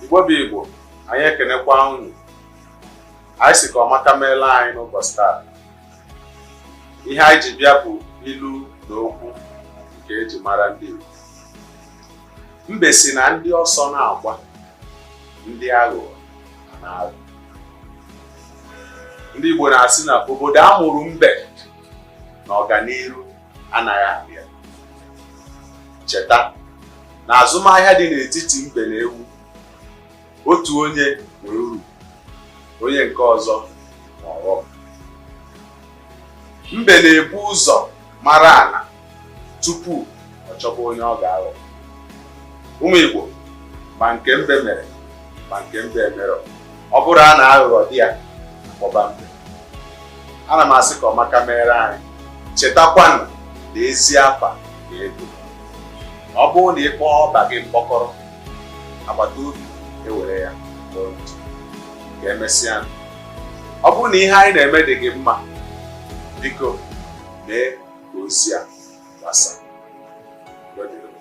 Igbo bụ Igbo, anyị ekenekwa unu. Anyị sị ka ọmaka meela anyị n'ụbọchị taa. Ihe anyị ji bịa bụ ilu na okwu nke eji mara ndị Igbo. Mbe si na ndị ọsọ na-agba, ndị aghụghọ na-aghọ. Ndị Igbo na-asị na obodo a mụrụ mbe na ọganiru anaghị abịa. Cheta na azụmahịa dị n'etiti mbe na ewu, otu onye nwe uru, onye nke ọzọ nwe ọghọm. Mbe na-ebu ụzọ mara ala tupu ọ chọba onye ọ ga-aghọ. Ụmụ Igbo, ma nke mbe mere ma nke mbe emerọ, ọ bụrụ a na aghụghọ dị ya, akpọba mbe. Ana m asị ka ọmaka mere anyị. Chetakwanụ na ezi afa na ego. Ọ bụrụ na ị kpọọ ọba gị mkpọkọrọ, agbata obi ewere ya kpọọ ntu. Ka emesịa. Ọ bụrụ na ihe anyị na-eme dị gị mma, biko mee ka ozi a gbasaa. Udo dịrị unu.